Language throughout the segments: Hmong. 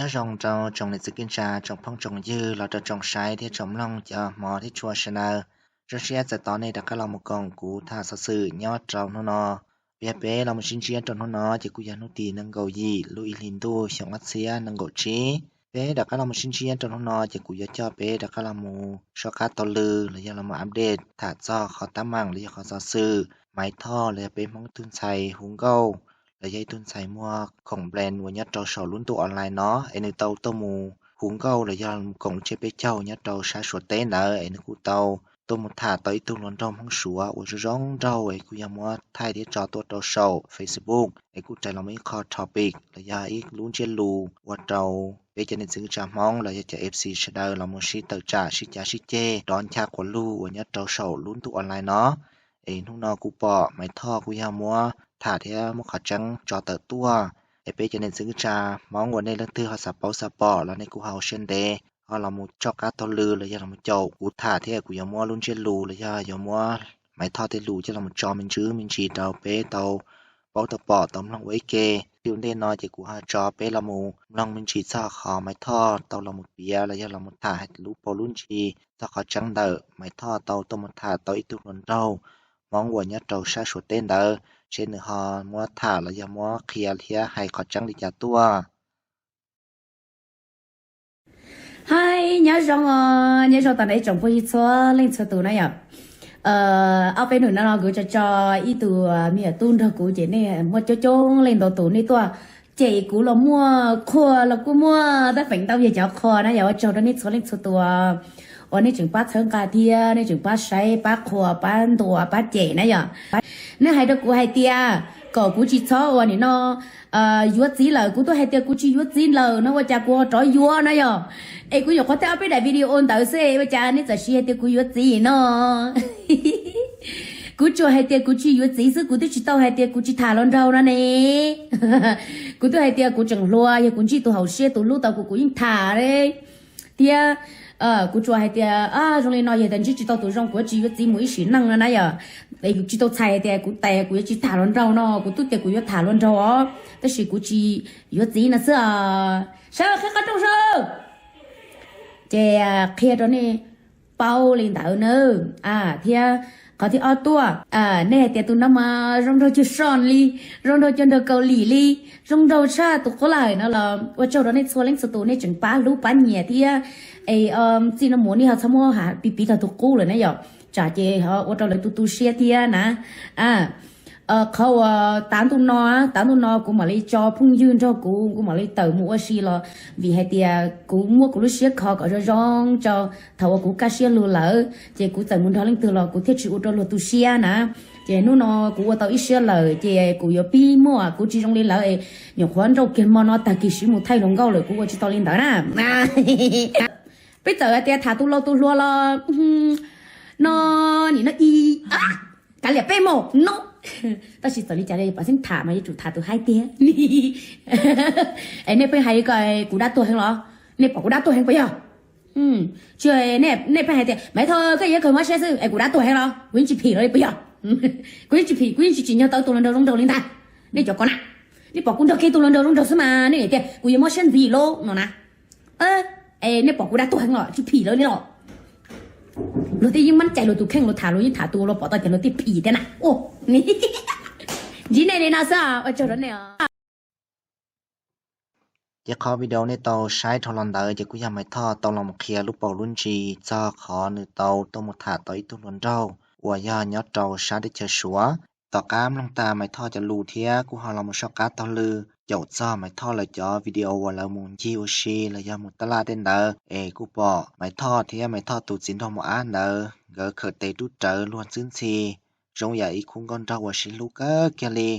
Nyob zoo rau tsoom niam txiv kwv tij, tsoom phooj tsoom ywg los rau tsoom saib thiab tsoom mloog cov hmov thiab tshua sawv daws. Zoo siab txais tos nej rov qab los mus koom kuv tham xov xwm nyob rau hnub no. Yog peb los mus sib ntsib rau hnub no ces kuj yog hnub tim nees nkaum yim lub ib hlis ntuj xyoo ob txhiab nees nkaum tsib. Peb rov qab los mus sib ntsib rau hnub no ces kuv yuav coj peb rov qab los mus soj qab taug lw los yog los mus update tham txog qhov tab meeg los yog qhov xov xwm Maiv Thoj los yog peb Hmoob ib tug ntxhais hu nkauj los yog ib tug ntxhais muaj khoom brand uas nyob rau saum lub ntuj online no es nws tau tuaj mus hu nkauj los yog koom tsiab peb caug nyob rau sab Suav teb ntawd es nws kuj tau tuaj mus tham tau ib tug hluas nraug Hmoob Suav uas zoo zoo nraug es kuj yog muab thaij thiab tso tuaj rau saum Facebook es kuj raws los mus ib qho topic los yog ib lub ntsiab lus ua rau peb cov niam txiv kwv tij Hmoob los yog cov F C sawv daws los mus sib tawm tsam sib cav sib ceg rov ncha quas lug uas nyob rau saum lub ntuj online no. Es hnub no kuv pom Maiv Thoj kuj yog muab tham thiab muab qhov tseeb tso tawm tuaj es peb cov niam txiv kwv tij Hmoob uas nej leej twg ho xav paub xav pom los nej kuj ho ua siab ntev ho los mus soj qab taug lw los yog los mus caum kuv tham thiab kuv yuav muab lub ntsiab lus los yog yuav muab Maiv Thoj tej lus coj los mus tso me ntsis me ntsis rau peb tau paub tau pom tau mloog ua ib ke. Txij ua ntej no ces kuv ho tso peb los mus mloog me ntsis txog qhov Maiv Thoj tau los mus piav los yog los mus tham lub paus lub ntsis txog qhov tseeb ntawm Maiv Thoj tau tuaj mus tham tau ib tug hluas nraug Hmoob uas nyob rau sab Suav teb ntawd, seb nws ho muab tham los yog muab qhia thiab hais qhov tseeb li cas tuaj. Hais nyob zoo os, nyob zoo tag nrho tsoom phooj ywg txhua leej txhua tus na yom. Ob peb hnub no kuv tso tso ib tug me nyuam tub nrog kuv ces nej muaj coob coob leej ntau tus nej tuaj cem kuv los muaj, qhuas los kuj muaj, tab feem ntau yog cov qhuas na yom. Ua tsaug rau nej txhua leej txhua tus uas nej tseem pab txhawb nqa thiab nej tseem pab saib pab qhuas pab ntuas pab cem na yom. Nej hais rau kuv hais tias kom kuv tsis txhob ua nim no yuav txiv lawm, kuv twb hais tias kuv tsis yuav txiv lawm no ua cas kuv ho rov yuav na yom. Es kuv nyuam qhuav thaij ob peb daim video ntawd xwb ua cas nej txawm siv hais tias kuv yuav txiv no. Kuv tsuas hais tias kuv tsis yuav txiv xwb, kuv twb tsis tau hais tias kuv tsis tham hluas nraug no ne. Kuv twb hais tias kuv tseem hluas, yog kuv ntsib tus haum siab tus hlub tau kuv kuv yeej tham thiab. Kuv tsuas hais tias zoo li no yog tias ntsib tsis tau tus zoo kuv yuav tsis yuav txiv mus ib sim neej no na yom. Es kuv tsis tau txhais hais tias kuv tes kuv yuav tsis tham hluas nraug no, kuv twb tias kuv yuav tham hluas nraug os, tab sis kuv tsis yuav txiv no xwb os. Sawv qhib qab rooj sawv. Ces qhia rau nej paub li ntawd na. Thiab qhov thib ob tuaj, nej hais tias tus no mas zoo nraug cuag Soo li, zoo nraug cuag nraug Kaus Lim li, zoo nraug tshaj tus qub lawm no los ua tsaug rau nej txhua leej txhua tus nej tseem pab hlub pab nyiam thiab. Es txij no mus nej ho txhob muab piv piv txog tus qub lawm na yom, tsam ces ho ua rau lawv tu tu siab thiab na. Qhov uas tav ntuj no, tav ntuj no kuv mam li tso phooj ywg nrog kuv, kuv mam li tawm mus ua si los vim hais tias kuv muab kuv lub siab kho kom zoo zoo tso. Thaum uas kuv kaj siab lug lawm ces kuv txawm mus nrog leej twg los kuv thiaj tsis ua rau luag tu siab na. Ces hnub no kuv ua tau ib siab lawm ces kuv yuav pib muaj, kuv tsis zoo li lawv es nyuam qhuav nrauj kiag hmo no tag kis siv mus thaij hluas nkauj lawm, kuv ua tsis tau li ntawd na. Peb txawm hais tias tham tus laus tus hluas los no, nim no i kav liam peb mus no. Tab sis txawm li cas li pom xeeb tham mas yuav tsum tham tus haib tiag. Es nej pheej hais li ko, kuv dab tuag heev los? Nej pom kuv dab tuag heev puas yog? Tsis, nej pheej hais tias Maiv Thoj koj yuav kawg mob siab xwb es kuv dab tuag heev los? Kuv yeej tsis phim los li puas yog? Kuv yeej tsis phim, kuv yeej tsis tsim nyog tau tus hluas nraug zoo nraug li ntag. Nej cov ko na, nej pom kuv nrog kiag tus hluas nraug zoo nraug xwb mas nej tias kuv yuav mob siab ntxiv lauj no na. Es nej pom kuv dab tuag heev los tsis phim lawv li los? Luag thiaj yeej mab cai luag tus kheej, luag tham luag yeej tham tus luag pom tau ces luag thiaj phim thiab na. Ntsib nej li no xwb, ua tsaug rau nej os. Ces qhov video nej tau saib dhau los ntawd ces kuj yog Maiv Thoj tau los mus qhia lub paus lub ntsis txog qhov nws tau tuaj mus tham tau ib tug hluas nraug uas yog nyob rau sab teb chaws Suav. Tom qab mloog tas Maiv Thoj cov lus thiab kuj ho los mus soj qab taug lw caum txog Maiv Thoj lawv cov video uas lawv mus ncig ua si los yog mus taj laj tej ntawd es kuj pom Maiv Thoj thiab Maiv Thoj tus txiv nraug Maum Ab ntawd nkawd khawm tes rub rawv luag ntxwb ntxhi zoo yam ib khub nkauj nraug uas sib hlub kawg kiag li.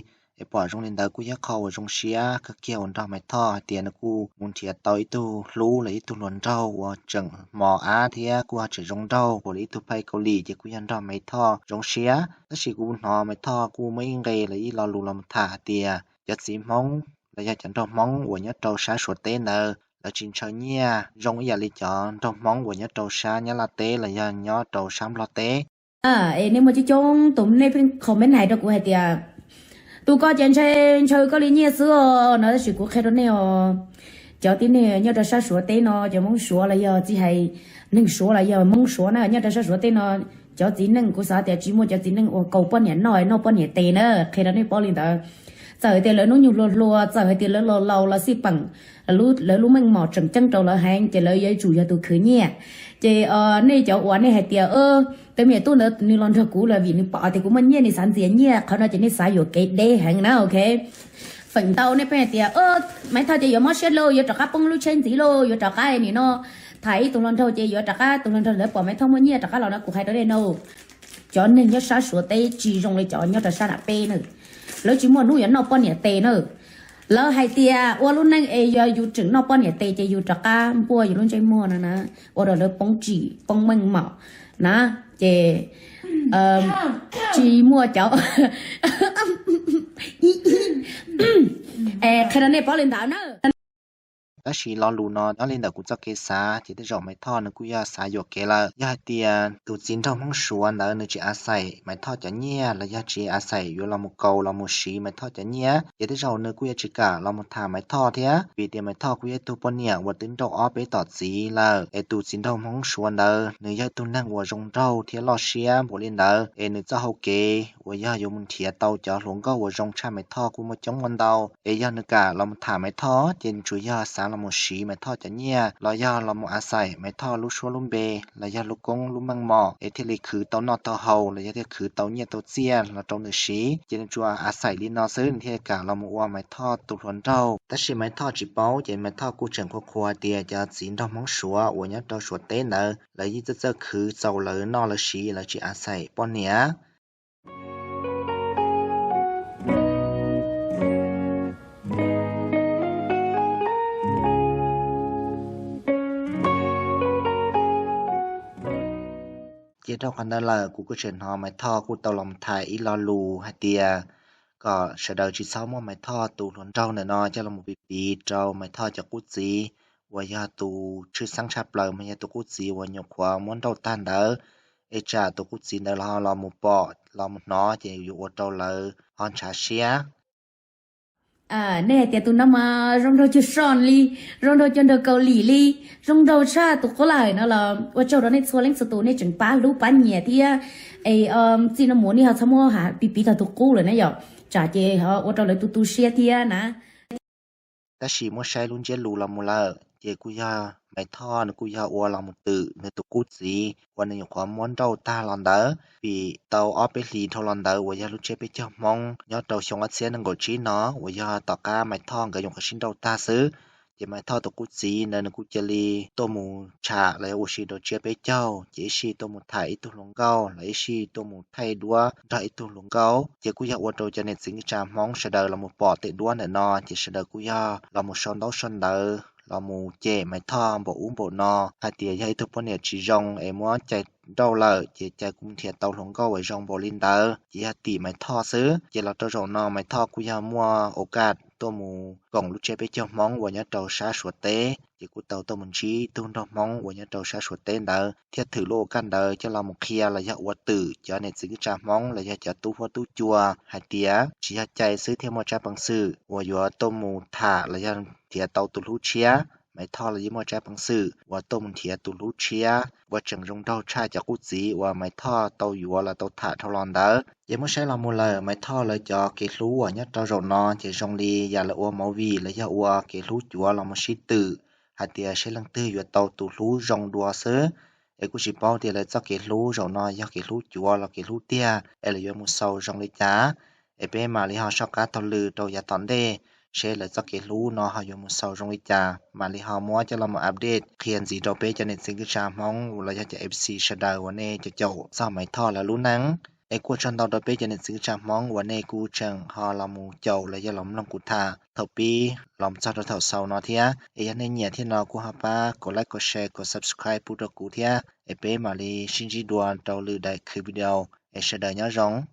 Es pom zoo li ntawd kuj yog qhov uas zoo siab kawg kiag uas nrog Maiv Thoj hais tias nws kuj mus nrhiav tau ib tug hlub los ib tug hluas nraug uas tseem mos ab thiab kuj ho tseem zoo nraug puas li ib tug phaj Kaus Lim ces kuj yog nrog Maiv Thoj zoo siab. Tab sis kuv hnov Maiv Thoj kuj muaj ib nqe los ib lo lus los mus tham hais tias cov txiv Hmoob los yog cov nraug Hmoob uas nyob rau sab Suav teb ntawd lawv tsis ntshaw nyiaj zoo ib yam li cov nraug Hmoob uas nyob rau sab Nyab Laj teb los yog nyob rau sab Nplog teb. Es nej muaj coob coob tus nej pheej comment hais rau kuv hais tias tus ko ces ntshaw, ntshaw koj li nyiaj xwb os no, tab sis kuv qhia rau nej os, Cov tib neeg nyob rau sab Suav teb no, cov Hmoob Suav los yog tsis hais neeg Suav los yog Hmoob Suav na, nyob rau sab Suav teb no, cov txiv neej kuv xav tias tsis muaj cov txiv neej uas kaus poj niam noj noj poj niam tes na, qhia rau nej paub li ntawd. Txawm hais tias lawv hnub nyoog hluas hluas, txawm hais tias lawv laus laus los xij peem, lawv lub meej mom tseem ceeb rau lawv heev ces lawv yuav tsum yog tus khwv nyiaj. Ces nej cov uas nej hais tias, tej me tub ntawd nws los nrog kuv lawm vim nws pom tias kuv muaj nyiaj nws xav ntxias nyiaj, qhov no ces nej xav yuam kev deb heev na, ok. Feem ntau nej pheej hais tias, Maiv Thoj ces yuav mob siab lauj, yuav rov qab poob lub tsheb ntxiv lauj, yuav rov qab nim no tham ib tug hluas nraug ces yuav rov qab, tus hluas nraug lawv pom Maiv Thoj muaj nyiaj rov qab los no. Kuv hais rau nej no, cov neeg nyob sab Suav teb tsis zoo li cov nyob rau sab nram peb na. Lawv tsis muaj hnub yuav noj poj niam tes na. Lawv hais tias ua lub neej es yog yus tseem noj poj niam tes ces yus rov qab npuaj yus lub ntsej muag no na, ua rau lawv poob tsim poob meej mom na. Ces tsis muaj cov, qhia rau nej paub li ntawd na. Tab sis lo lus no nyob li ntawm kuv txoj kev xav ces tej zaum Maiv Thoj nws kuj yog xav yuam kev lawm. Yog hais tias tus txiv nraug Hmoob Suav ntawd nws tsis a xaim Maiv Thoj cov nyiaj los yog tsis a xaim yuav los mus kaus los mus siv Maiv Thoj cov nyiaj ces tej zaum nws kuj yuav tsis kam los mus tham Maiv Thoj thiab, vim tias Maiv Thoj kuj yog ib tug poj niam uas twb nrauj ob peb tom txiv lawm. Es tus txiv nraug Hmoob Suav ntawd nws yog ib tug neeg uas zoo nraug thiab loj siab npaum li ntawd, es nws txoj hau kev uas yog yuav mus nrhiav tau cov hluas nkauj uas zoo tshaj Maiv Thoj kuj muaj coob muaj ntau. Es yog nws kam los mus tham Maiv Thoj ces nws tsuas yog xav los mus siv Maiv Thoj cov nyiaj los yog los mus a xaim Maiv Thoj lub suab lub npe los yog lub koob lub meej mom es thiaj li khwv tau noj tau haus los yog thiaj khwv tau nyiaj tau txiaj los rau nws siv, ces nws tsuas a xaim li no xwb nws thiaj kam los mus ua Maiv Thoj tus hluas nraug. Tab sis Maiv Thoj tsis paub ces Maiv Thoj kuj tseem qhuas qhuas tias cov txiv nraug Hmoob Suav uas nyob rau Suav teb ntawd lawv yeej txawj txawj khwv txaus lawv noj lawv siv, lawv tsis a xaim poj niam. Ces dhau qhov ntawd lawm kuv kuj tseem hnov Maiv Thoj kuj tau los mus tham ib lo lus hais tias kom sawv daws tsis txhob muab Maiv Thoj tus hluas nraug ntawm no coj los mus piv piv rau Maiv Thoj cov qub txiv uas yog tus tshwj xeeb tshaj plaws mas yog tus qub txiv uas nyuam qhuav muab nrauj tag ntawd, es tsam tus qub txiv ntawd los mus pom los mus hnov ces yuav ua rau lawv ho ntshav siab. Nej hais tias tus no mas zoo nraug cuag Soj li, zoo nraug cuag nraug Kaus Lim li, zoo nraug tshaj tus qub lawm no los ua tsaug rau nej txhua leej txhua tus nej tseem pab hlub pab nyiam thiab. Es txij no mus nej ho txhob muab piv piv txog tus qub lawm na yom, tsam ces ho ua rau lawv tu tu siab thiab na. Tab sis muab saib lub ntsiab lus los mus lawm ces kuj yog Maiv Thoj nws kuj yog ua los mus twm nws tus qub txiv uas nws nyuam qhuav muab nrauj tag los ntawd, vim tau ob peb hlis dhau los ntawd uas yog lub tsiab peb caug Hmoob nyob rau xyoo ob txhiab nees nkaum tsib no uas yog tom qab Maiv Thoj nkawd nyuam qhuav sib nrauj tag xwb. Ces Maiv Thoj tus qub txiv ntawd nws kuj cia li tuaj mus tsham los yog ua si rau tsiab peb caug, ces ib sij tuaj mus tham ib tug hluas nkauj los ib sij tuaj mus thaij duab nrog ib tug hluas nkauj, ces kuj yog ua rau cov niam txiv kwv tij Hmoob sawv daws los mus pom tej duab ntawm no ces sawv daws kuj yog los mus sau ntaub sau ntawv los mus cem Maiv Thoj npaum ub npaum no hais tias yog ib tug poj niam tsis zoo es muab cais nrauj lawm ces cais kuv nrhiav tau hluas nkauj uas zoo npaum li ntawd, ces yog tim Maiv Thoj xwb. Ces los rau zaum no Maiv Thoj kuj yog muaj ua kaj tuaj mus koom lub tsiab peb caug Hmoob uas nyob rau sab Suav teb, ces kuj tau tuaj mus ntsib tug nraug Hmoob uas nyob rau sab Suav teb ntawd thiab thwm lub ua kaj ntawd coj los mus qhia los yog ua twm cov niam txiv kwv tij Hmoob los yog cov tub huab tub cua hais tias tsis yog cais xwb thiaj muaj tsab peev xwm uas yuav tuaj mus tham los yog nrhiav tau tus hlub tshiab. Maiv Thoj los yeej muaj tsab peev xwm uas tuaj mus nrhiav tus hlub tshiab uas tseem zoo nraug tshaj cov qub txiv uas Maiv Thoj tau yuav los tau tham dhau los ntawd. Ces muab saib los mus lawm Maiv Thoj lawv cov kev hlub uas nyob rau zaum no ces zoo li yam lawv ua movie los yog ua kev hlub cuav los mus sib twm hais tias seb leej twg yuav tau tus hlub zoo dua xwb. Es kuj tsis paub tias lawv txoj kev hlub zaum no yog kev hlub cuav los kev hlub tiag es lawv yuav mus xaus zoo li cas. Es peb mam li ho soj qab taug lw rau yav tom ntej seb lawv txoj kev hlub no ho yuav mus xaus zoo li cas, mam li ho muab coj los mus update qhia ntxiv rau peb cov niam txiv kwv tij Hmoob los yog cov F C sawv daws uas nej caum caum txog Maiv Thoj lawv lub neej. Es kuj ua tsaug ntau rau peb cov niam txiv kwv tij Hmoob uas nej kuj tseem ho los mus caum los yog los mloog kuv tham thaum pib los txog rau thaum xaus no thiab. Es yog nej nyiam thiab no kuj ho pab kom like, kom share, kom subscribe pub rau kuv thiab. Es peb mam li sib ntsib dua rau lwm daim clip video. Es sawv daws nyob zoo.